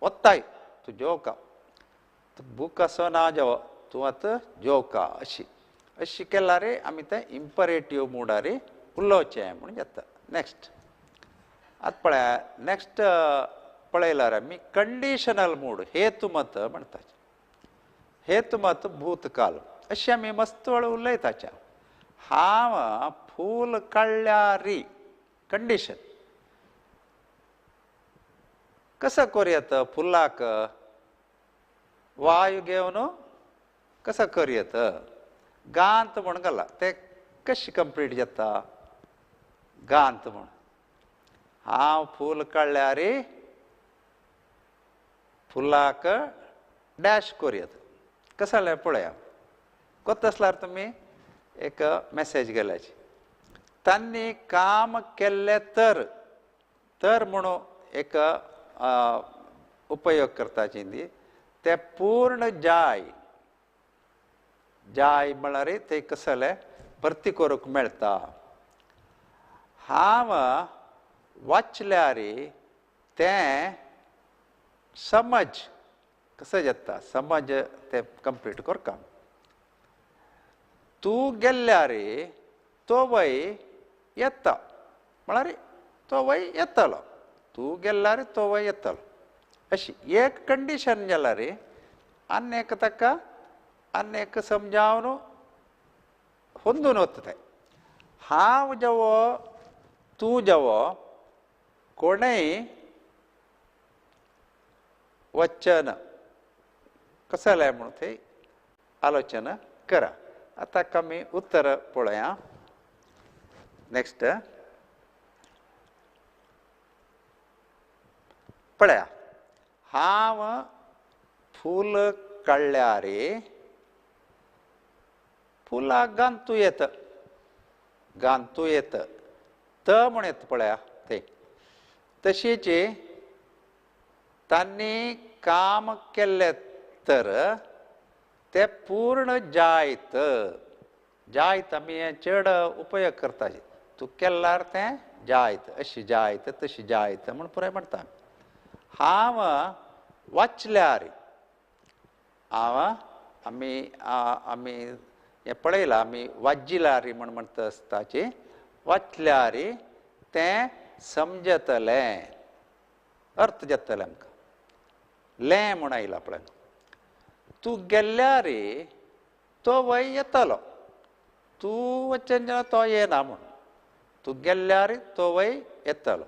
वत्ताय, तूं जेवका, बूक आसो ना जेव, तूं आतां जेवका अशी अशी केल्यार आमी तें इम्परेटीव मुडार उलोवचें म्हूण जाता. नेक्स्ट आतां पळया, नेक्स्ट पळयल्यार आमी कंडिशनल मूड हेतुमत म्हणटा. हेतुमत भूतकाल अशें आमी मस्त वेळ उलयताचे. हांव फूल काडल्यारी कंडिशन कसो करूं फुलाक वायू घेवन कसो करूं गांत म्हूण घाला तें कशें कंप्लीट जाता गांत म्हूण. हांव फूल काडल्यार फुलाक डॅश करूं कसो जाल्यार पळया. कोत आसल्यार तुमी एक मॅसेज गेल्याची तांणी काम केल्लें तर तर म्हणून एक उपयोग करताची न्ही ते पूर्ण जाय जाय म्हळ्यार ते कसं जालें भरती करूंक मेळटा. हांव वाचल्यार तें समज कसं जाता समज तें कंप्लीट करका. तूं गेल्यार तो वय येता म्हळ्यार तो वय येतलो, तूं गेल्यार तो वय येतलो अशी एक कंडिशन जाल्यार आनी एक ताका आनी एक समजावन होंदून वता तें. हांव जेवो तूं जेवो कोणूय वचन कसं जालें म्हणून थंय आलोचना करा. आतां आमी उत्तर पळोवया. नेक्स्ट पळया, हांव फूल काडल्यार फुलाक गांतू येत, गांतू येत त म्हूण येता पळया थंय. तशीच तांणी काम केल्लें तर ते पूर्ण जायत जायत आमी हें चड उपयोग करता. तूं केल्यार तें जायत अशी जायत तशी जायत म्हूण पुराय म्हणटा. हांव वाचल्यार हांव आमी आमी हें पळयलां आमी वाजिल्यार म्हूण म्हणटा आसताची वाचल्यार तें समजतलें अर्थ जातलें आमकां लें म्हूण आयलां पळय. तूं गेल्यार तो वय येतलो, तूं वचन जाल्यार तो येना म्हूण, तूं गेल्यार तो वय येतलो.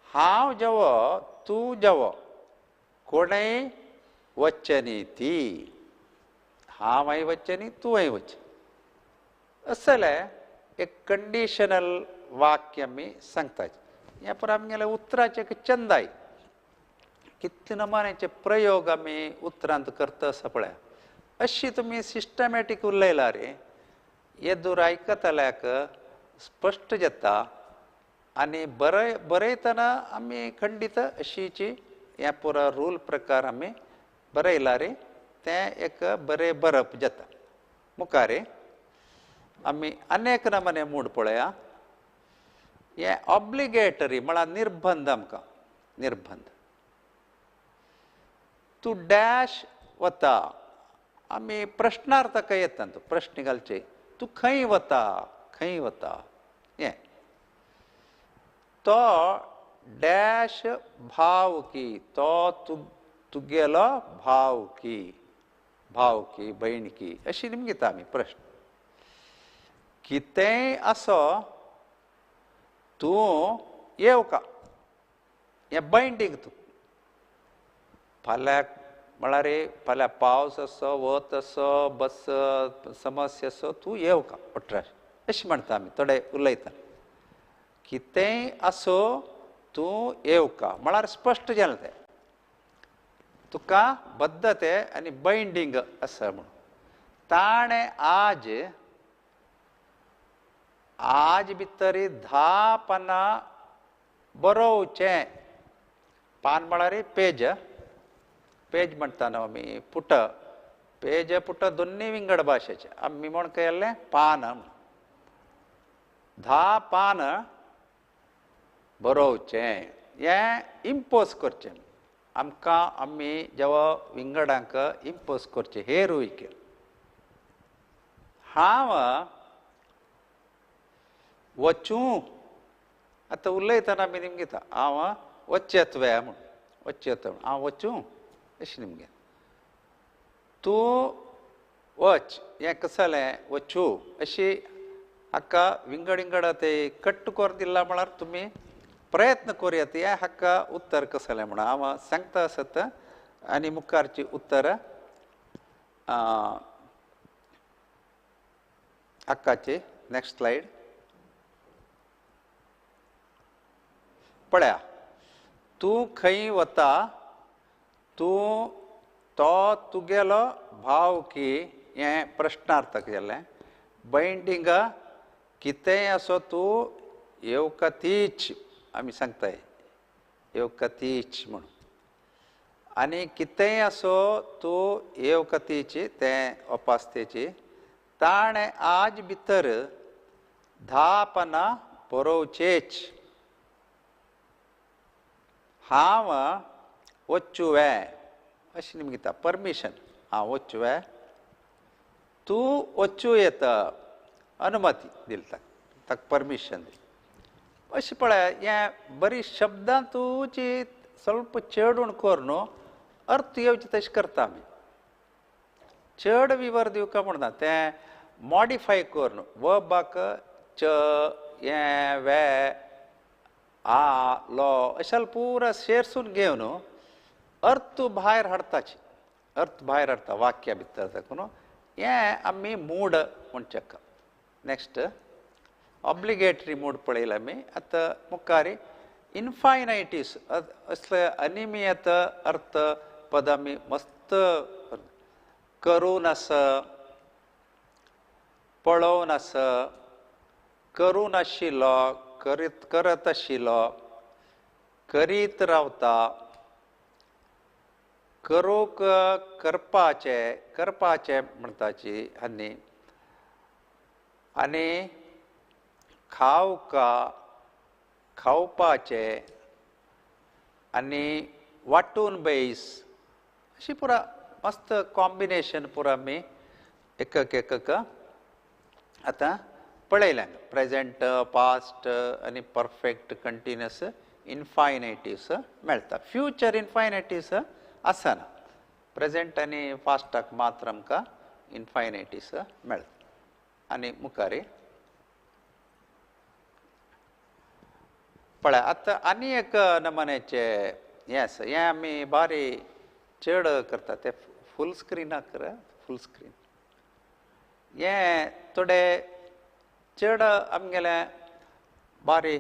हांव जेवो तूं जेवो कोणूय वचनी ती, हांवय वचनी तूंय वच असलें एक कंडिशनल वाक्य आमी सांगता. हें पुराय आमगेलें उतराचें एक चंदाय कितले नमुन्याचे प्रयोग आमी उतरांत करता आसा पळया. अशी तुमी सिस्टमॅटीक उलयल्यार येदूर आयकतल्याक स्पश्ट जाता आनी बरयतना आमी खंडीत अशीची ह्या पुरा रूल प्रकार आमी बरयला रे तें एक बरें बरप जाता. मुखार आमी अनेक नमने मूड पळया. हें ऑब्लिगेटरी म्हळ्यार निर्बंध आमकां, निर्बंध. तूं डॅश वता, आमी प्रश्नार्थक येता, तूं प्रश्न घालचे, तूं खंय वता, खंय वता हें. तो डॅश भावकी, तो तुगेलो भावकी, भावकी भयणकी अशी निमगिता आमी प्रश्न. कितेंय असो तूं येवका, हें बायंडींग. तूं फाल्यां म्हळ्यार फाल्यां पावस असो, वत असो, बस समस्या असो, तूं येवका 18 अशें म्हणटा आमी थोडे उलयता. कितेंय असो तूं येवका म्हळ्यार स्पश्ट जालें तें, तुका बद्द तें आनी बायंडींग आसा म्हणून. ताणें आज आज भितर 10 पानां बरोवचें. पान म्हळ्यार पेज, पेज म्हणटा न्हू आमी, पुट, पेज पुट दोन्ही विंगड भाशेचे आमी म्हण केल्लें पान. 10 पान बरोवचें हें इम्पोज करचें आमकां, आमी जेवा विंगडांक इम्पोज करचें हेरूय. हांव वचूं, आतां उलयतना आमी निमगिता हांव वचत वे म्हूण, वचत म्हूण, हांव वचूं अशें निमगें. तूं वच हें कसलें वचूं अशी हाका विंगड विंगड ते कट्ट करून दिला म्हळ्यार तुमी प्रयत्न करुया हें हाका उत्तर कसलें म्हणून हांव सांगता आसत. आनी मुखारची उत्तर हाकाची नेक्स्ट स्लायड पळया. तूं खंय वता, तूं तो तुगेलो भावकी हें प्रश्नार्थक जालें. बायंडींग कितेंय असो तूं येवका तीच आमी सांगताय, येवका तीच म्हणून. आनी कितेंय असो तूं येवका तीच तें ओपास्तेची. ताणें आज भितर 10 पानां बरोवचेच. हांव वचुवे अशें निमगिता, परमिशन, हांव वचुवे, तूं वचूं येता, अनुमती दिली ताका, ताका परमिशन दिली. अशें पळय हें बरी शब्दां तुजी स्वल्प चेडूण करून अर्थ येवचे तशें करता आमी, चड विवर दिवका म्हणना, तें मॉडिफाय करून वबाक च हें वे आ लो अशें पुरा शेरसून घेवन अर्थ भायर हाडताची, अर्थ भायर हाडटा वाक्या भितर ताकून हें आमी मूड म्हणचे. नेक्स्ट ऑब्लिगेटरी मूड पळयला आमी. आतां मुखार इनफायनायटीस असले अनिमियत अर्थ पद आमी मस्त करून आसा, पळोवन आसा, करून आशिल्लो, करीत करत आशिल्लो, करीत रावता, करूंक करपाचें, करपाचें म्हणटाची आनी आनी खावका खावपाचें आनी वांटून बैस अशी पुरा मस्त कॉम्बिनेशन पुरा आमी एक एक आतां पळयलें. प्रेजेंट, पास्ट आनी परफेक्ट कंटिन्युअस इनफायनायटीव्स मेळटा. फ्युचर इनफायनायटीव्स आसना, प्रेजेंट आनी पास्टाक मात्र आमकां इनफायनायटीव्स मेळटा. आनी मुखार पळय आतां आनी एक नमुन्याचें हें आसा, हें आमी बारी चड करता ते फूल स्क्रिनाक, फूल स्क्रीन हें थोडे चड आमगेले बारी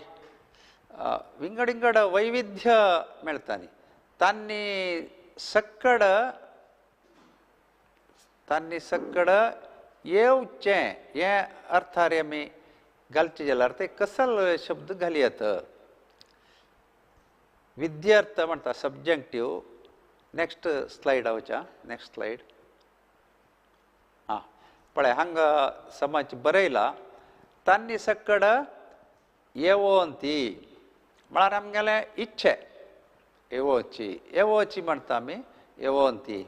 विंगड विंगड वैविध्य मेळटा न्ही. तांणी सक्कड, तांणी सक्कड येवचें हें अर्थार आमी घालचें जाल्यार ते कसल शब्द घालयत. विद्यार्थ म्हणटा subjective, next slide वच्या, next slide. आं पळय हांगा समज बरयला तांणी सकड येवोन ती म्हळ्यार आमगेले इच्छे येवोची, येवोची म्हणटा आमी, येवोन ती.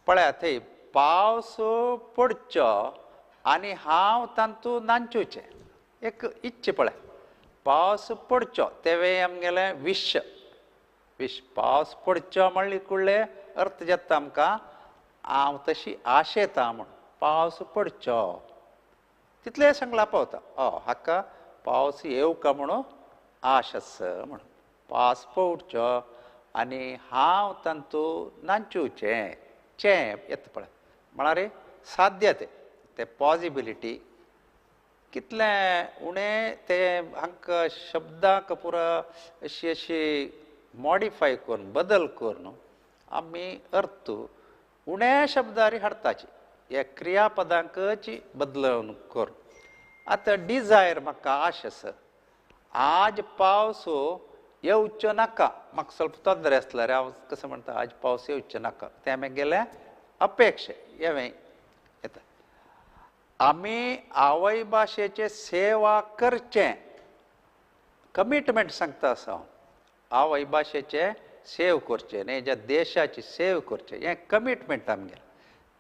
पळया थंय पावस पडचो आनी हांव तांतू नांचूचें एक इच्छे. पळय पावस पडचो तेवें आमगेलें विश, विश पावस पडचो म्हणली कुडले अर्थ जाता आमकां हांव तशी आशेता म्हूण पावस पडचो तितलें सांगला पावता. हाका पावस येवका म्हणून आश आसा म्हणून पावस पडचो आनी हांव तांतू नांचूचें चें येता. पळय म्हळ्यार साध्य तें, तें पॉसिबिलिटी कितलें उणें तें हांकां शब्दांक पुरा अशी अशी मॉडिफाय करून बदल करून आमी अर्थ उण्या शब्दारी हाडटाची ह्या क्रियापदांकच बदलून करून. आतां डिजायर म्हाका आश आसा आज पावस येवचो नाका, म्हाका ಸ್ವಲ್ಪ ತೊंದರೆ आसल्यार हांव कसो म्हणटा आज पावस येवचो नाका, तें म्हगेलें अपेक्षा हें येता. आमी आवय भाशेचे सेवा करचें कमिटमेंट सांगता आसा हांव, आवय भाशेचे सेव करचें न्ही ज्या देशाची सेव करचें हें कमिटमेंट आमगेलें,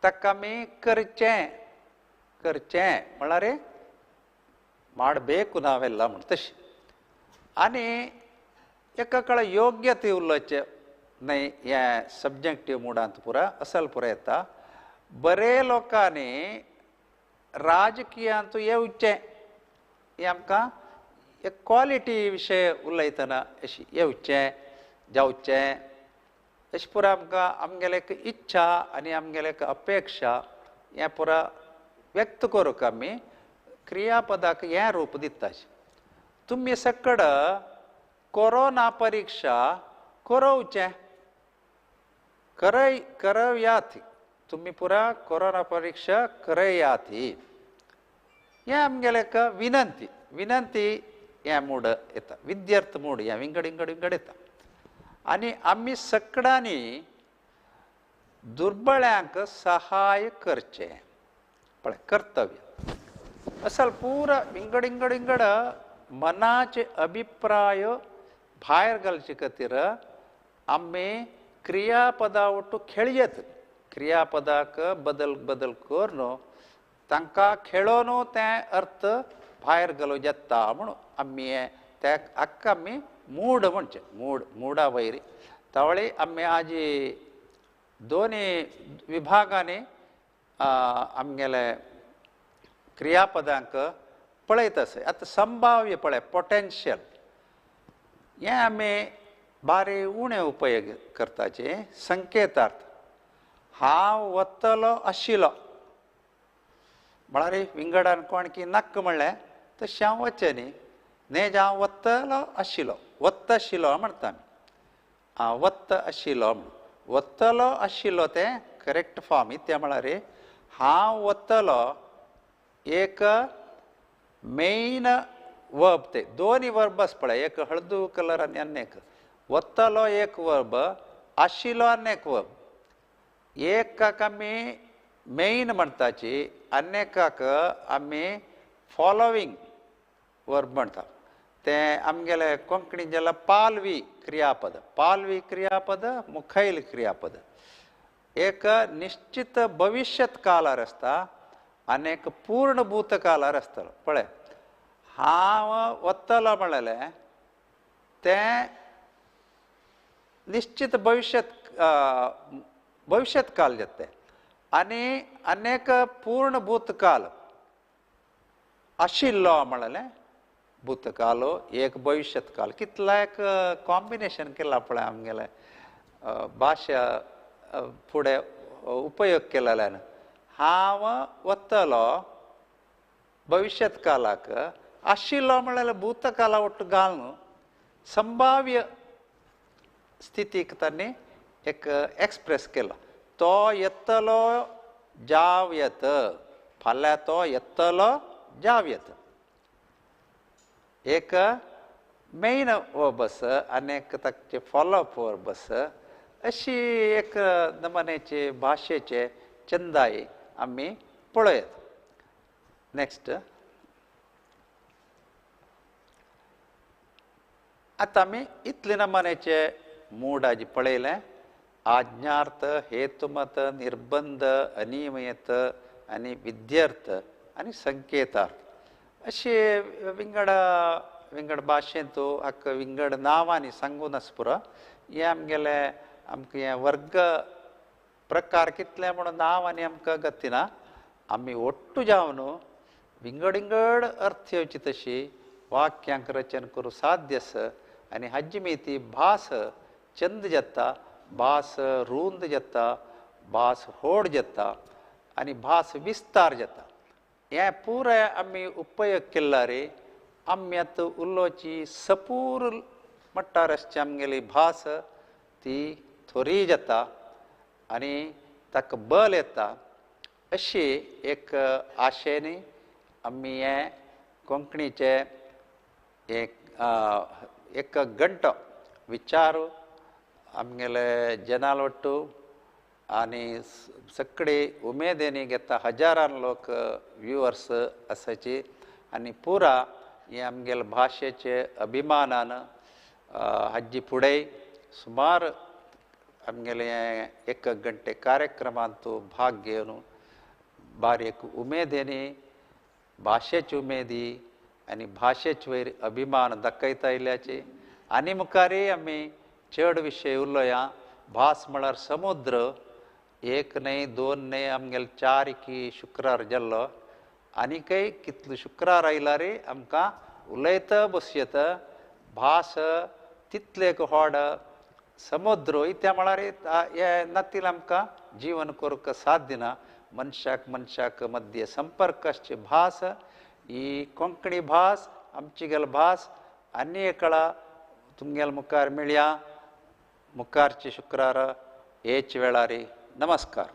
ताका आमी करचें करचें म्हळ्यार ಮಾಡಬೇಕು ನಾವೆಲ್ಲ म्हण तशी. आनी एका कडेन योग्य ती उलोवचें न्हय हें सब्जेक्टीव मुडांत पुरा असल पुरा येता. बरे लोकांनी राजकीयांत येवचें हें आमकां एक क्वॉलिटी विशय उलयतना अशी येवचें जावचें अशें पुरा आमकां आमगेले एक इच्छा आनी आमगेले एक अपेक्षा हें पुरा व्यक्त करूंक आमी क्रियापदाक हें रूप दिता. तुमी सकड कोरोना परिक्षा करोवचें करय करयात, तुमी पुरा कोरोना परिक्षा करयात हें आमगेलें एक विनंती, विनंती हें मूड येता, विद्यार्थ मूड हें विंगड विंगड विंगड येता. आनी आमी सकडांनी दुर्बळ्यांक सहाय करचें पळय कर्तव्य असल पुरा विंगड विंगड विंगड मनाचे अभिप्राय भायर घालचे खातीर आमी क्रियापदा ಒಟ್ಟು खेळयत, क्रियापदाक बदल बदल करून तांकां खेळोन तें अर्थ भायर घालूं येता म्हणून आमी त्या हाका आमी मूड म्हणचें, मूड मुडा वयर तवळे आमी आजी दोनी विभागांनी आमगेले क्रियापदांक पळयत आसा. आतां संभाव्य पळय पोटेन्शियल हें आमी बारी उणें उपयोग करताचे. संकेतार्थ हांव वतलो आशिल्लो म्हळ्यार विंगडान कोण की नाक्क म्हणलें तशें हांव वचचें न्ही, नेज हांव वतलो आशिल्लो, वत्त आशिल्लो म्हणटा आमी, वत्त आशिल्लो म्हण वतलो आशिल्लो तें करेक्ट फॉर्म इत्या म्हळ्यार हांव वतलो एक मेन वर्ब ते दोनी वर्ब आसा पळय, एक हळदू कलर आनी आनी एक वतलो एक वर्ब, आशिल्लो आनी एक वर्ब. एकाक आमी मेन म्हणटाची आनी एकाक आमी फॉलोवींग वर्ब म्हणटा. तें आमगेलें कोंकणी जाल्यार पालवी क्रियापद, पालवी क्रियापद मुखैल क्रियापद. एक निश्चित भविश्यत कालार आसता आनी एक पूर्ण भूतकालार आसतलो. पळय हांव वतलो म्हणलें तें निश्चित भविश्यत भविश्यत काल जाता आनी अनेक पूर्ण भूतकाल आशिल्लो म्हणलें भूतकाल एक भविश्यत काल. कितला एक कॉम्बिनेशन केलां पळय आमगेलें भाशा फुडें उपयोग केलेल्यान. हांव वतलो भविश्यत कालाक, आशिल्लो म्हणल्यार भूतकाला ಒಟ್ಟು घालून संभाव्य स्थितीक तांणी एक एक्सप्रेस केला. तो येतलो जाव येत, फाल्यां तो येतलो जाव येत. एक मेन वर्ब आसा आनी एक ताचे फॉलोअप वर्ब आसा. अशी एक नमनेचे भाशेचे चंदाय आमी पळयत. नेक्स्ट. आतां आमी इतले नमनेचे मूड आजी पळयलें. आज्ञार्थ, हेतुमत, निर्बंध, अनियमित आनी विद्यर्थ आनी संकेतार्थ अशे विंगड विंगड भाशेंत हाका विंगड नांवांनी सांगून आसा पुरो. हें आमगेलें आमकां हें वर्ग प्रकार कितले म्हणून नांवांनी आमकां गती ना. आमी ओट्टू जावन विंगड विंगड अर्थ येवची तशी वाक्यांक रचन करूं साध्य आसा आनी हाजी मागीर ती भास चंद जाता, भास रूंद जाता, भास होड जाता आनी भास विस्तार जाता. हें पुराय आमी उपयोग केला रे आमी आतां उलोवची सपूर मट्टार आसची आमगेली भास ती थोरी जाता आनी ताका बल येता. अशी एक आशेन आमी हें कोंकणीचें एक एक घंटो विचार आमगेले जनाल वट्टू आनी सगळे उमेदीनी घेता. हजारान लोक व्युवर्स आसाची आनी पुरा हे आमगेले भाशेचे अभिमानान हाजी फुडें सुमार आमगेले एक घंटे कार्यक्रमांत भाग घेवन बारीक उमेदीनी भाशेची उमेदी आनी भाशेचे वयर अभिमान दाखयता आयल्याचे. आनी मुखारय आमी चड विशय उलोवया. भास म्हळ्यार समुद्र, एक न्हय दोन न्हय आमगेले चार की शुक्रार जाल्लो आनीकय कितलो शुक्रार आयला रे आमकां उलयता बसयत. भास तितले एक व्हड समुद्र इत्या म्हळ्यार हे नातील आमकां जीवन करूंक साध्य ना. मनशाक मनशाक मध्य संपर्क आसची भास ही कोंकणी भास आमची गेल भास. आनी एकळा तुमगेले मुखार मेळया मुखारचे शुक्रार हेच वेळार. नमस्कार.